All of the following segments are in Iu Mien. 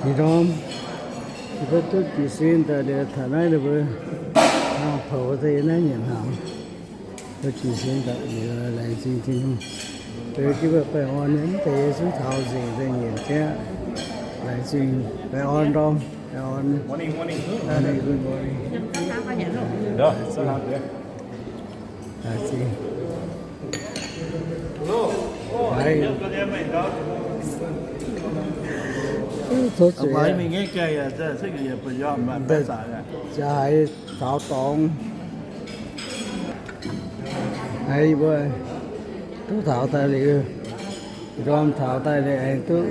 Ih ndorm yie mbuo duqv jiez sin daaih liuz, taux naaiv ninh mbuo hnangv poux daaih yiem naaiv nyanc hnaangx. Duqv jiez sin daaih liuz, laengz zingh Tin-Hungh. Liuz jienv mbuo baengh orn nyei, mv deix yie zungv taux nzengc daaih nyanc jienv. Laengz zingh, baengh orn ndorm, baengh orn. Good morning. Laengz zingh. Haiz, tov zuiz, jaa haiz caux dorngx. Haiz yie mbuo duqv taux daaih liuz, ndorm taux daaih liuz aengx duqv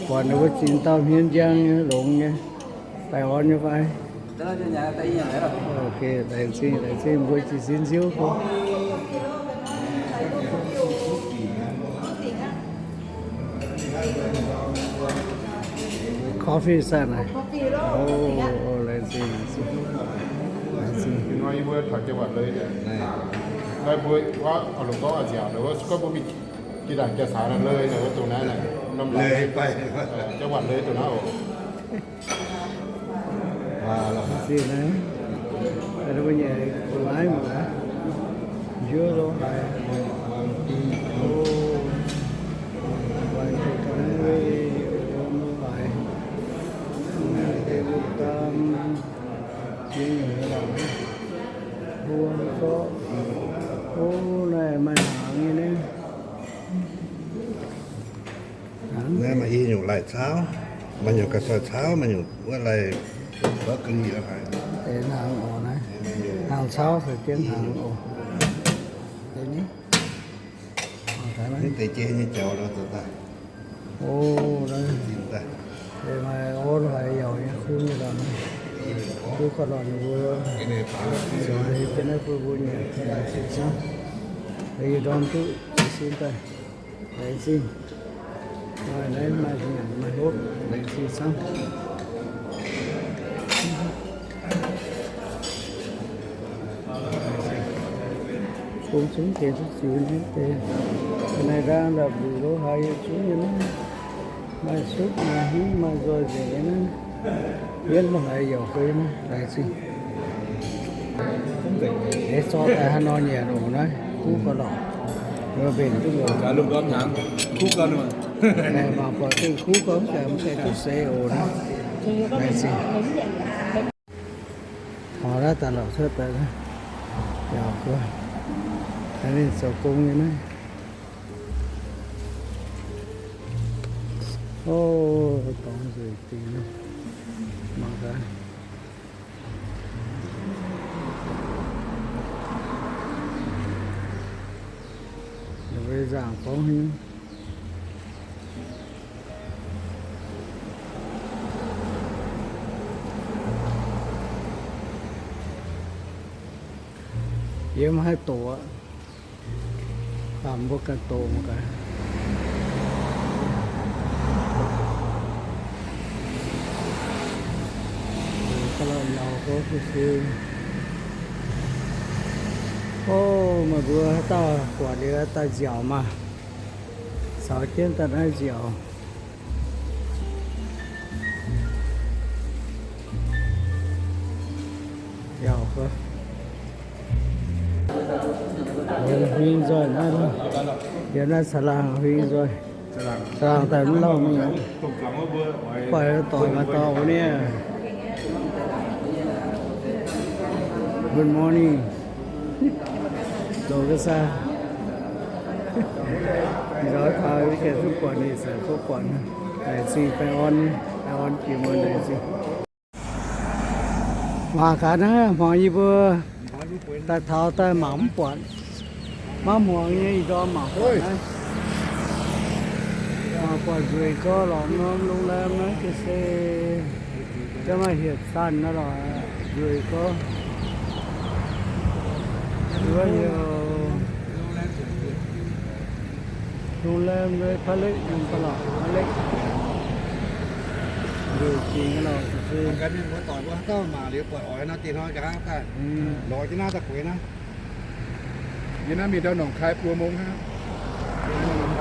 buatc ninh mbuo zinh dauh hmien njang nyei, longx nyei, baengh orn nyei fai? Ok, laengz zingh, laengz zingh mbuo jiez sin nziouv. Coffee สั่ง naaiv. O, laengz zingh, laengz zingh. Ih hnoi yie mbuo taux จังหวัดเลย naaic. Naaiv mbuo wuov, longc gorngv a'nziaauc, wuov gorngv mbuo mingh jiex ndaangc jaa-saax naaic, เลย naaic, wuov dongh naaiv naaic, norm เลย ไป จังหวัดเลย dongh naaiv oc. Zingh naaiv, mbuo nyei naaiv mangc gaax, njuov lorqc haic. O, waaic zuqc ga'naaiv, o, lorqc haic. Deix mbuo daan jiex nyungc lorqc, mbuo zorqv. O, naaiv maaih hnaangx nyei naaiv. Naaiv maaih i nyungc lai-cauv, maaih nyungc ga'soic cauv, maaih nyungc wuov lai-bouc ga'lih lorqc haic. Deix hnaangx oc naaiv. Hnaangx cauv se jienv hnaangx oc. Deix ni, mv deix jiex nyei jaux lorqc zoux daaih. O, naaiv. Deix maaih orv haiz yauc nyei kuv nyei lorqc naaiv. Kuv gauh lorqc ninh mbuo zoux deix jienv naaiv bun mbuo nyanc. Yie ndorm duqv jiez sin daaih. Laengz zingh. Naaiv maaih nyanc maaih hopv, laengz zingh camv. Bung zungv deix duqv ziux nyei deix. Naaiv ndaangc la'buic lo haaix yie zungv nyei naaiv. Maaih supv maaih hnyouv maaih nzoih nzengc nyei naaiv. Yietv lo haaix yauc fei naaiv, laengz zingh. Deix zorqv daaih haaix nor nyanc oc naaiv, kuv gauh lorqc. Mbenc duqv loc. Mangc buatc gengh kuv gauh mv gaengh mv gaengh duqv seix oc naaiv. Laengz zingh. Horpc naaiv daaih lorqc cuotv daaih naaiv. Yauc guoqv. Naaiv ninh zoux gong nyei naaiv. O, dorngx nzueic dingc naaiv. Mangc gaax. Ninh mbuo nzaangc gorngv haaix nyungc. Yiem haih doqc aqv. Baamh mbuo ganh doqc mangc gaax. Ga'lauh yauc gauh fu-sui. O, meih mbuo haaix dauh buatc liuz daaih nziaauc maah. Caux jienv daaih naaiv nziaauc. Yauc gauh. Huingx nzoih naaiv, yiem naaiv caangh laangh huingx nzoih. Caangh laangh daaih mv lauh mingh. Buatc doic maaih dorngx wuov nie. Good morning. Zoux ga'saah. Nzoih taux gengh duqv buatc ninh, se duqv buatc. Laengz zingh baengh orn, baengh orn jiex muonz laengz zingh. Mangc gaax naaiv, hmuangx yie mbuo daaih taux daaih mangc mv buatc. Maiv hmuangx nyei ih ndorm mangc buatc naaiv. Mangc buatc nzueic gorx lorqc, norm โรงแรม naaiv ga'sie, se maaih hietc sanh naaiv lorqc, nzueic gorx. Wuov heuc โรงแรมเลย Palace, Palace, Palace. Nzueic jiex lorqc, ga'sie. Gaax mienh muoz doic mbuo haaix dauh mangc liuz buatc oix nor, dingh hnoi nqa'haav daaih lorz jienv naaiv daaih gueix naaiv. Yie naaiv mingh ndau Nongkhaai buo mong hnangv.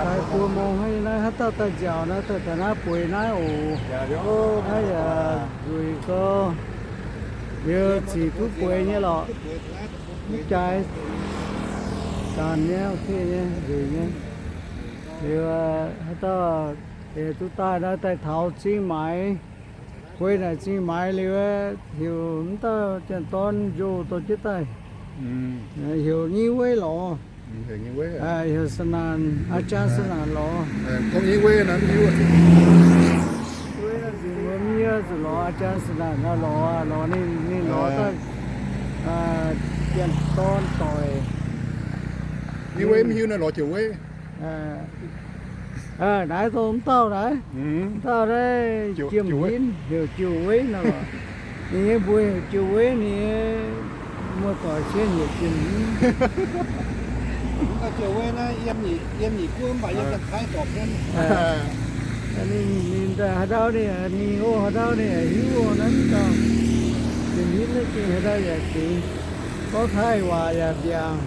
Daaih buo mong hnangv naaiv, haaix dauh daaih nziaauc naaiv, daaih taux naaiv bueix naaiv oc. Naaiv yaac nzueic gau. Liuz zic duqv bueix nyei lorqc. Mv jaaix, gaanc nyei, ok nyei, nzueic nyei. Liuz haaix dauh deix duqv daaih naaiv daaih taux Zingh Maix, bueix naaic Zingh Maix liuz, heuc mv dauh janx-dorn njoh dorh jienv daaih, heuc Nyingh Weiv lorz. Heuc Sa'naanc, อาจารย์สนั่น lorz. Mbuo miev zuqc lorz อาจารย์สนั่น lorz, lorz ninh, ninh lorz daaih janx-dorn doic. Nyingh Weiv mv hiuv naaiv lorz Jiouc Weiv. Naaiv dongh mv dauh naaiv, mv dauh naaiv Jiem Hinv, heuc Jiouc Weiv nor lorqc. Ninh nyei mbuox heuc Jiouc Weiv, ninh nyei muoz-doic sienh heuc Jiem Hinv. Ninh, ninh haaix ndau ninh, ninh o haaix ndau ninh hiuv o naaiv dauh. Jiem Hinv naaiv gengh haaix ndau yaac gengx gorngv Taiv waac yaac mbiaangc,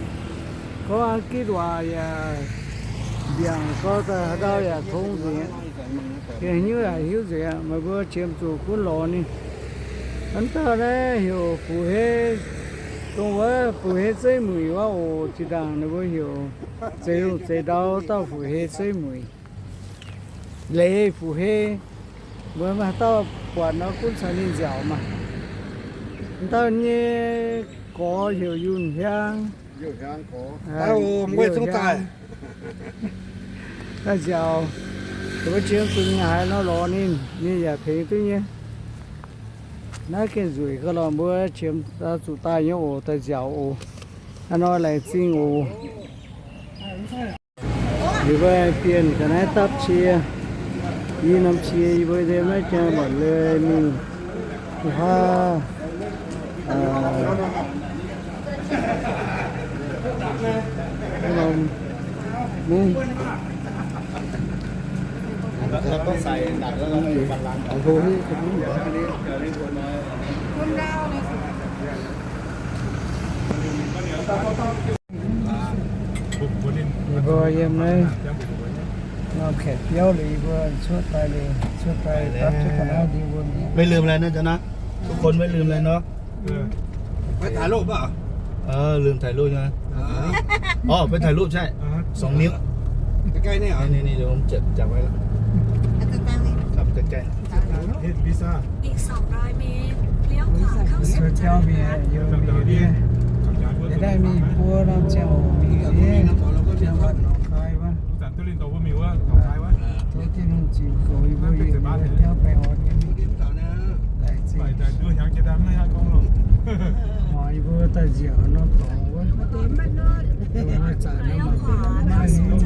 gorngv Ang^gitv waac yaac mbiaangc, gorngv haaix ndau yaac tong nzengc, gengh hnyouv yaac hiuv nzengc. Meih mbuo qiemx zuqc gunv lorz ninh. Mv dauh naaiv heuc Fu Hei, dongh wuov Fu Hei Zeiv Muic wuov oc. Zinh ndaangc ninh mbuo heuc zeix lungh zeix ndau dauh Fu Hei Zeiv Muic, Leiz Fu Hei. Mbuo maaih dauh buatc nor gunv caux ninh nziaauc maah. Mv dauh nyei gorx heuc Yunh Hiaang. Daaih nziaauc, mbuo qiemx zuqc haaix nor lorz ninh, ninh yaac tengx duqv nyei. Naaiv gengh nzueic gau lorqc, mbuo qiemx zuqc daaih nyei oc, daaih nziaauc oc. Hnangv nor laengz zingh oc. Yie mbuo bienh ga'naaiv dapv cie, i norm cie yie mbuo nyei maiv jangx mbatc lui mingh, huaav, norm mungv. Yie mbuo yiem naaiv norm kaeqv biauv liuz, yie mbuo cuotv daaih liuz, cuotv daaih dapv jienv ga'naaiv ndie mbuo mingh. ไม่ลืมอะไรนะจ๊ะนะ ทุกคนไม่ลืมอะไรเนาะ ไปถ่ายรูปเปล่า เออ ลืมถ่ายรูปใช่ไหม อ๋อ ไปถ่ายรูป ใช่ สอง นิ้ว ใกล้ๆ นี่เหรอ นี่ๆ เดี๋ยวผมจับ จับไว้แล้ว ครับ ใกล้ๆ อีก สองร้อย เมตร เลี้ยวขวาเข้าสู่ถนนรัฐ Cuotv jauv mingh, yie mingh, yie daaih mingh buo norm ziangh hoc mingh nyei, จังหวัดหนองคาย wuov. Tov Tin-Hungh ziux goux yie mbuo yietc liuz jauv baengh orn nyei mingh. Laengz zingh. Mangc yie mbuo daaih nziaauc norm dorngx wuov. Dongh maaih zaqc nor mangc deix longx maiv hingv.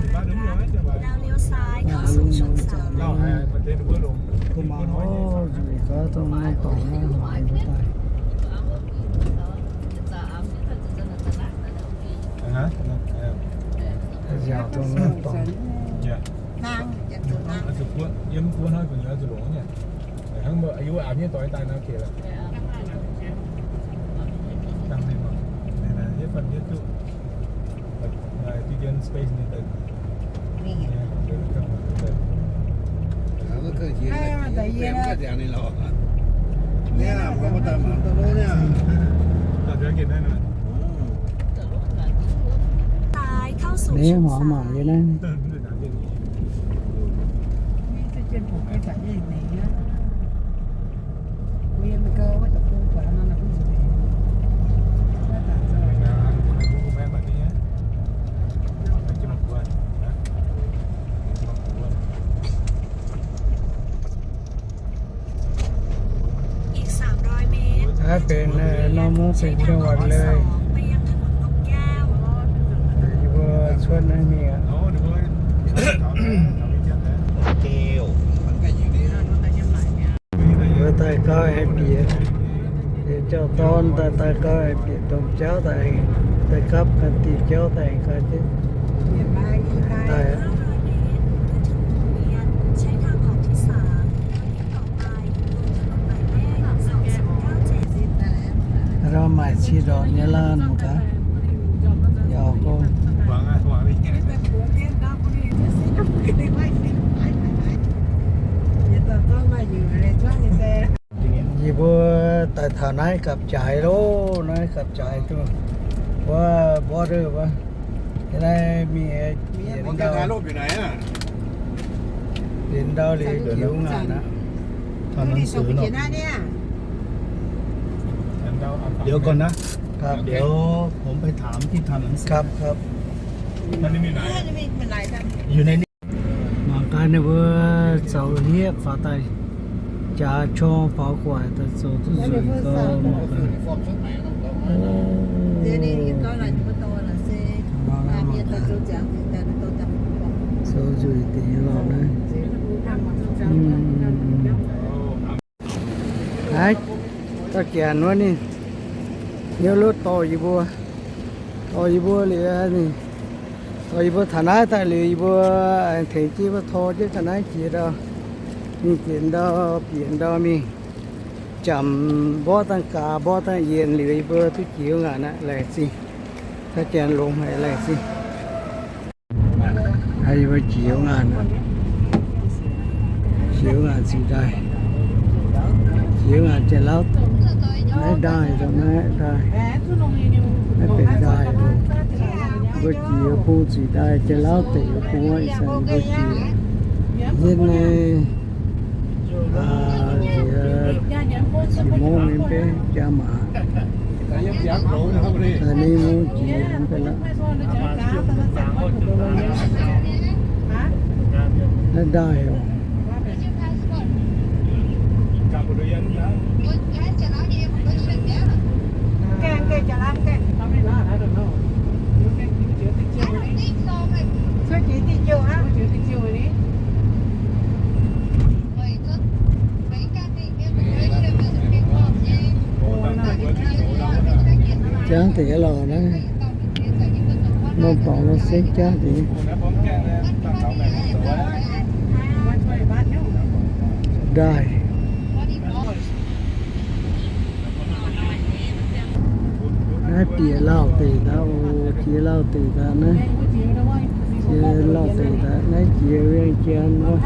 Aa, lungh muonz zaqc nor. Kuh maaz oc, nzueic gau dongh norm dorngx naaiv mangc yie mbuo daaih. Nziaauc dongh norm dorngx. Hnangv mbuo, yie mv buov hnangv gu'nyuoz zuqc longx nyei. Hnangv mbuo, yie mbuo aqc miev doix daaih nor, okay lorqc. Space ninh daaih. Ninh mangc mangc nyei naaiv. Naaiv benx norm mungv benx จังหวัดเลย. Yie mbuo cuotv naaiv mingh aqv. Yie mbuo daaih gauh aengx bieqc, jauv-dorn daaih, daaih gauh aengx bieqc domh jauv daaih, daaih gapv ganh diuh jauv daaih aengx gaax jienv daaih aqv. Aa, maaic cie ndorqc nyei laanh gaax. Yaac gorngv, Taux naaiv gapv-jaaix loh, naaiv gapv-jaaix duqv wuov border wuov. Naaiv mingh bienx ndau, bienx ndau liuz jiux ngaanc aqv. ทำหนังสือเนอะ เดี๋ยวก่อนนะ ครับ เดี๋ยวผมไปถามที่ทำหนังสือ ครับ ครับ อยู่ในนี้ Mangc gaax ninh mbuo zoux hietv faaux daaih jaax qorng faaux gu'nguaaic daaih zoux duqv nzueic gau mangc gaax. Zoux nzueic dingc nyei lorqc naaiv. Naaiv, dauh janx wuov ninh hnyouv lotv dorh yie mbuo, dorh yie mbuo liuz ninh, dorh yie mbuo taux naaiv daaih liuz yie mbuo aengx tengx jienv mbuo tor jienv taux naaiv jiex ndau, mingh bienx ndau, bienx ndau mingh. Jamc mborqv dangh gaax mborqv dangh yienc liuz yie mbuo duqv jiex ngaanc aqv, laengz zingh. Dauh janx longx haic, laengz zingh. Yie mbuo jiex ngaanc aqv, jiex ngaanc ziqc ndaaih, jiex ngaanc Janx-Lauv. Naaiv ndaaih, naaiv ndaaih, naaiv benx ndaaih. Mbuo jiex bung ziqc ndaaih, Janx-Lauv deic bung wuov ih zanc mbuo jiex. Hietv naaiv nziex qiex mungv mingh benx jaa maac. Ninh mungv jiex benx la'naaiv ndaaih oc. Jangv deix lorqc naaiv. Norm dorngx nor se jangv deix. Ndaaih. Naaiv bieqc lauh deic daaih oc, jiex lauh deic daaih naaiv. Jiex lauh deic daaih naaiv jiex Vieng Jien wuov.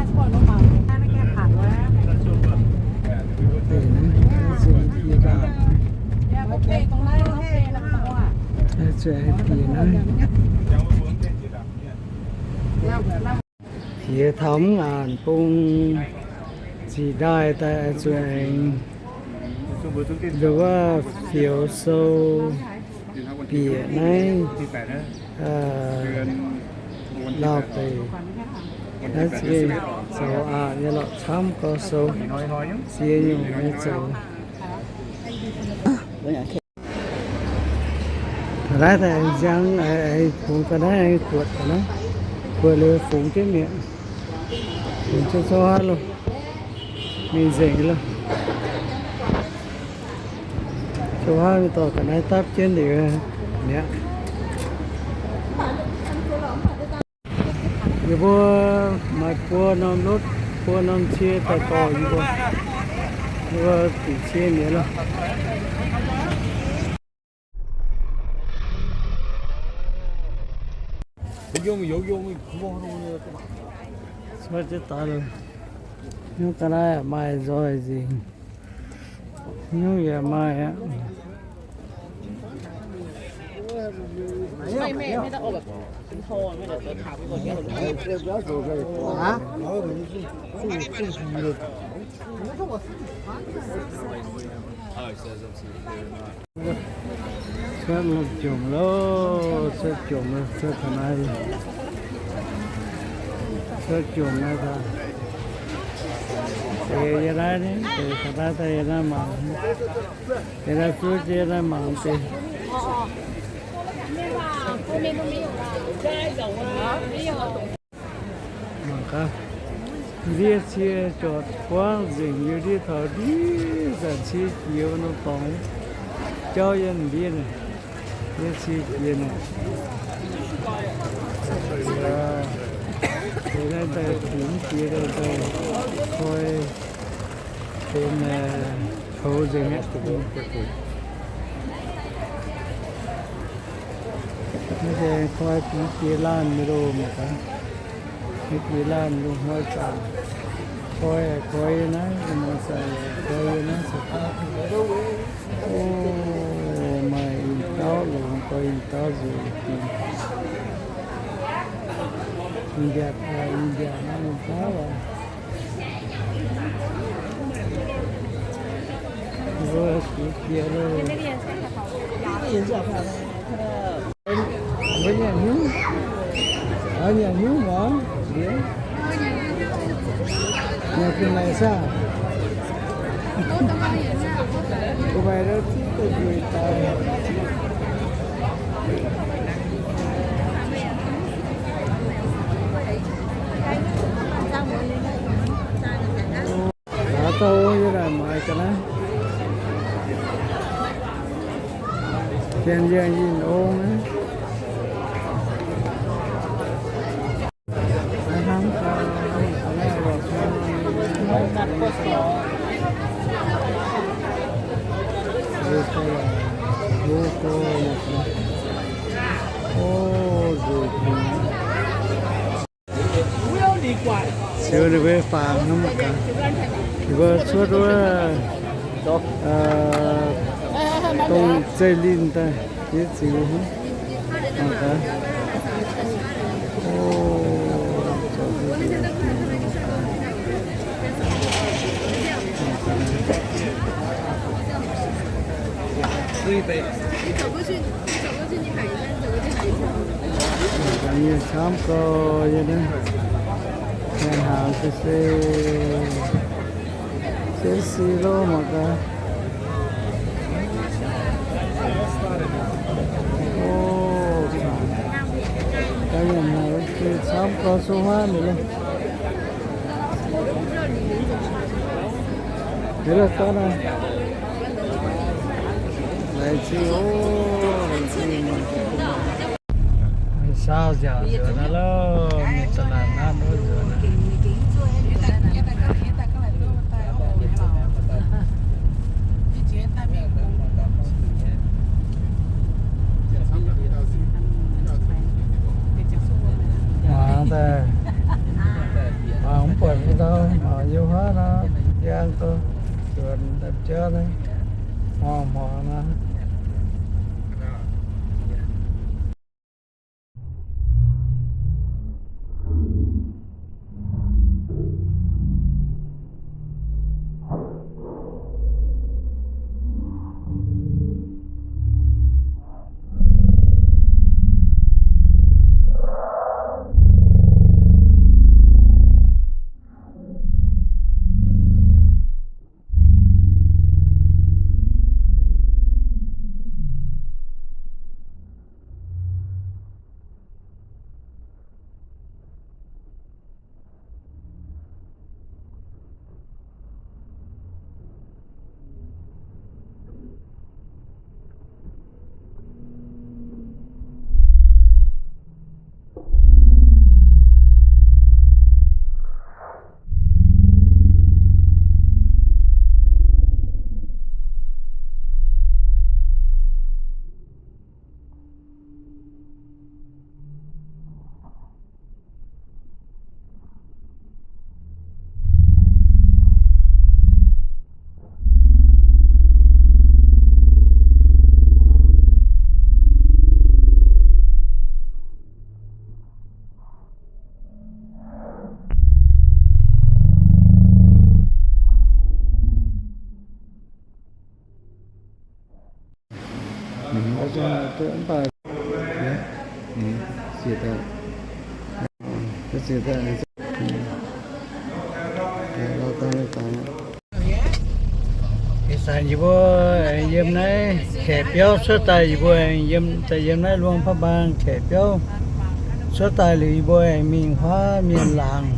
Deic naaiv, naaiv se bieqc daaih. Naaiv se bieqc naaiv. Jiex taux mv ngaanc bung ziqc ndaaih daaih zuqc aengx nduov wuov fioux sou bieqc naaiv lauh deic. Naaiv ziex zoux aqc nyei lorqc, camv gau sou, ziex nyungc nyei zoux. Taux naaiv daaih nziang, fungx ga'naaiv, buatc ga'naaiv, buatc liuz fungx jienv mi'aqv. Fungx jienv zouv haav loh, mingh nzengc loh. Zouv haav mingh dorh ga'naaiv dapv jienv liuz mi'aqv. Yie mbuo maaih buo norm lotv, buo norm cie daaih dorh yie mbuo. Yie mbuo dingc cie mi'aqv loh. Cuotv jienv daaih loh. Hnyouv ga'naaiv maaih nzoih nzengc. Hnyouv yaac maaih aqv. Cuotv lomh jomc loh, cuotv jomc loh, cuotv taux naaiv loh. Cuotv jomc naaiv daaih. Deix yiem naaiv ni, deix taux naaiv daaih yiem naaiv mangc. Yiem naaiv zuov jienv naaiv mangc deix. Mangc gaax, ndiev cie zorc buangv nzengc liuz ndiev taux ndiev zanc cie jiex wuov norm dorngx jauv yiem ndiev naaic, ndiev cie jiex naaic. Deix naaiv daaih fingx jiex daaih koi benx koux nzengc aqv. Naaiv se koi fingx jiex laanh mingh loh mangc gaax. Fingx jiex laanh loh hnoi zaangc. Koi, koi naaiv, koi naaiv. O, maaih i dauh longx, koi i dauh nzueic. Mbiaatc, mbiaatc naaiv i dauh aqv. Wuov siex jiex loh. Mbuo nyanc hnyouv, nyanc hnyouv muangx. Nyanc fih maengx saah? Mbuo maaih lov zipv daaih nzueic daaih. Aav dauh wuov yie naaic maaiz ga'naaiv. Janx yangh yinh ong aqv. Ziux ninh mbuo faang hnangv mangc gaax. Ninh mbuo cuotv wuov, dongh zeiv linh daaih, yie ziux hnangv mangc gaax. O, mienh camv gau yie naaiv, haengh hnaangx se se, se si loh mangc gaax. O, camv gau, sou huaav mi'aqv loh. Laengz zingh oc, laengz zingh. Saau nziaauc nzuonx naaiv loh, mingh za'naanc naaiv nduov nzuonx naaiv. Mangc daaih, mangc mv buatc ndau, mangc yiem huaav nor, yangh gau, nzuonx daaih jauv naaiv, hmuangx hmuangx nor. Ih zanc yie mbuo yiem naaiv kaeqv biauv cuotv daaih, yie mbuo yiem, daaih yiem naaiv Luang Prabang kaeqv biauv cuotv daaih liuz, yie mbuo aengx mingh huaav mienh laangz.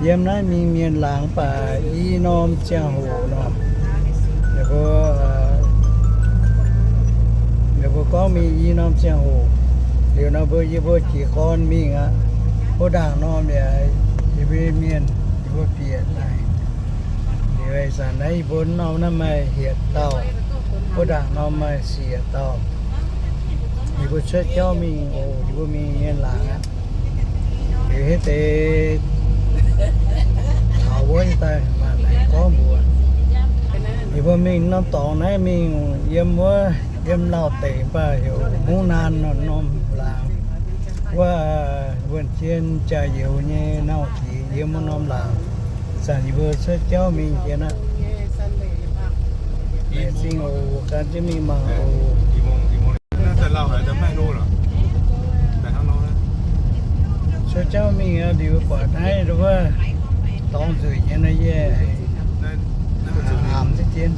Yiem naaiv mingh mienh laangz baac i norm ziangh hoc nor, ninh mbuo, ninh mbuo gorngv mingh i norm ziangh hoc. Liuz nor mbuo, yie mbuo jiez gorn mingh aqv. Wuov ndaangc norm yaac yie mbuo mienh, yie mbuo bieqc naaic. Liuz ih zanc naaiv yie mbuo norm naaiv maaih hietc dauh. Wuov ndaangc norm maaih siec dauh. Yie mbuo cuotv jauv mingh oc, yie mbuo mingh mienh laangz aqv. Liuz hitv deix taux Wuov nyei daaih maaih laengz gorngv mbuox. Yie mbuo mingh norm dorngx naaiv mingh yiem wuov, yiem Lauh deic mv baac heuc Mungv Naan norm laangz. Wuov wuonh jien jaa-youz nyei nauv jiex yiem wuov norm laangz. Zanc yie mbuo cuotv jauv mingh jiex aqv. Laengz zingh oc, gan jienv mingh mangc oc. Cuotv jauv mingh liuz buatc naaiv wuov dorngx nzueic nyei nor yie aamx jienv jien.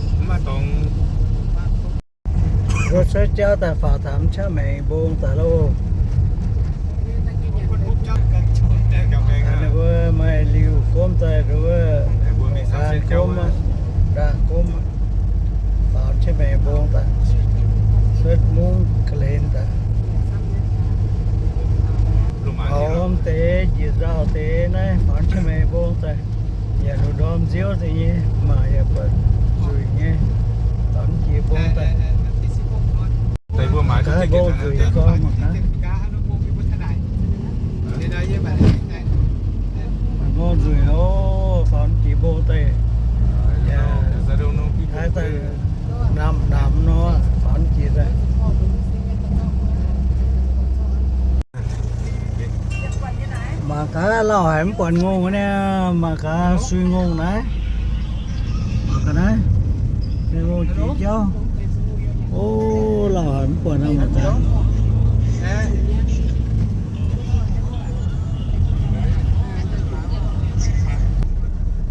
Mbuo cuotv jauv daaih faaux taux mv qaqv maengx mbong daaih loh. Ninh mbuo maaih liuh gomv daaih, ninh mbuo ndaangh gomv, ndaangh gomv, faaux mv qaqv maengx mbong daaih, cuotv mungv ga'hlen daaih. Faaux deix njiec nzauh deix naaiv faaux mv qaqv maengx mbong daaih. Yaac lungh ndorm nziouv deix nyei, mangc yaac buatc nzueic nyei, faaux mv jiex mbong daaih. Mangc gaax mbong nzueic gorngv mangc gaax. Mbong nzueic oc, faaux mv jiex mbong daaih. Yaac naaiv daaih namx namx nor, faaux mv jiex daaih. Mangc gaax lauh haic mv buatc ngongh niaa, mangc gaax sui ngongh naaiv. Mangc gaax naaiv, ngongh jiex jauv. O, lauh haic mv buatc aqv, mangc gaax.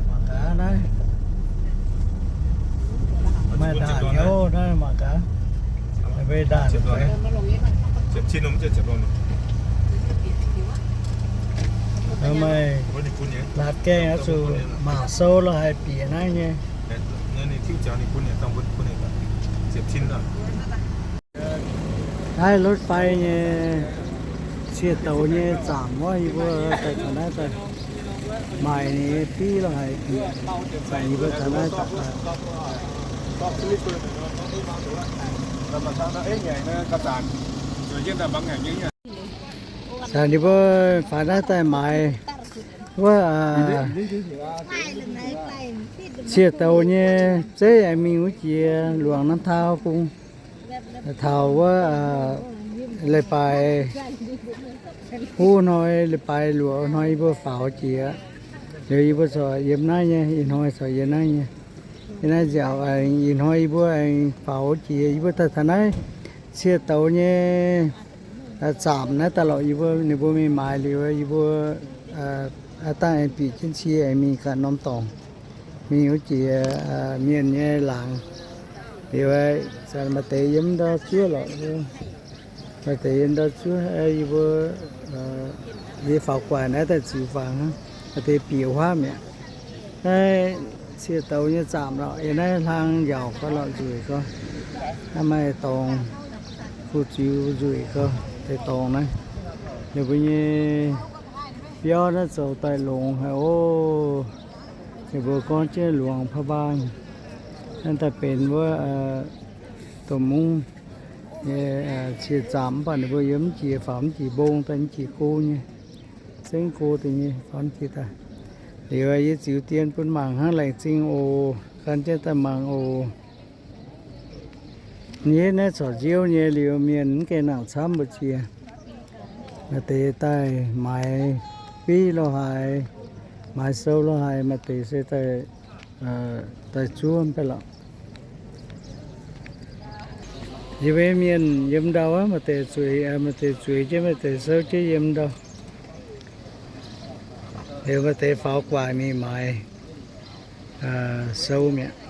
Mangc gaax naaiv, maaih ndaangc hnyouv naaiv, mangc gaax. Mbuo ndaangc, maaih laatc gaengh oix zuqc mangc sou lorqc haic bieqc naaiv nyei. Naaiv รถไฟ nyei, ciev douz nyei zaamc wuov, yie mbuo daaih taux naaiv daaih maaic ninh nyei biv lorqc haic, zaamc yie mbuo taux naaiv daaih. Zanc ninh mbuo faaux naaiv daaih maaiz wuov, ciev douz nyei zeiv aengx mingh wuov jiex luangc norm taux bung, taux wuov leiz-baaix huv hnoi, leiz-baaix luoqc hnoi yie mbuo faaux jiex. Liuz yie mbuo corc yiem naaiv nyei, ih hnoi corc yiem naaiv nyei. Yiem naaiv nziaauc aengx ih hnoi yie mbuo aengx faaux jiex. Yie mbuo daaih taux naaiv ciev douz nyei zaamc naaiv daaih lorqc. Yie mbuo, ninh mbuo mingh maaiz liuz, yie mbuo aav dangh aengx bieqc jienv cie aengx mingh ganh norm dorngx, mingh wuov jiex mienh nyei laangz. Liuz maaih deix yiem ndau zuov lorqc. Maaih deix yiem ndau zuov, yie mbuo, yie faaux guaix naaiv daaih ziux fangx hnangv. Maaih deix bieqc huaav mi'aqv. Naaiv ciev douz nyei zaamc lorqc, yiem naaiv hlang yaac gorngv lorqc nzueic gorngv. Naaiv maaih dorngx, fu-ziux nzueic gorngv deix dorngx naaiv. Ninh mbuo nyei biauv naaiv zoux daaih longx haic oc. Ninh mbuo gorngv jienv luangx paa-mbaang, naaiv daaih benx wuov domh mungv nyei ciev zaamc, mv baac ninh mbuo yiem mv jiex, faaux mv jiex mbong daaih, mv jiex go nyei, zengv go deix nyei, faaux mv jiex daaih. Liuz yie ziux dien bun mangc hnangv, laengz zingh oc. Gan jienv daaih mangc oc. Yie naaiv corc nziouv nyei, liuz mienh mv gaengh nangc camv mbu'ziex. Maaih deix daaih maaiz biv lo haaix, maaiz sou lo haaix, maaih deix se daaih, daaih zuov mv baac lorqc. Yie mbuo mienh yiem ndau aqv, maaih deix zueiz, maaih deix zueiz jienv, maaih deix souv jienv yiem ndau. Liuz maaih deix faaux gu'nguaaic mingh maaiz sou mi'aqv.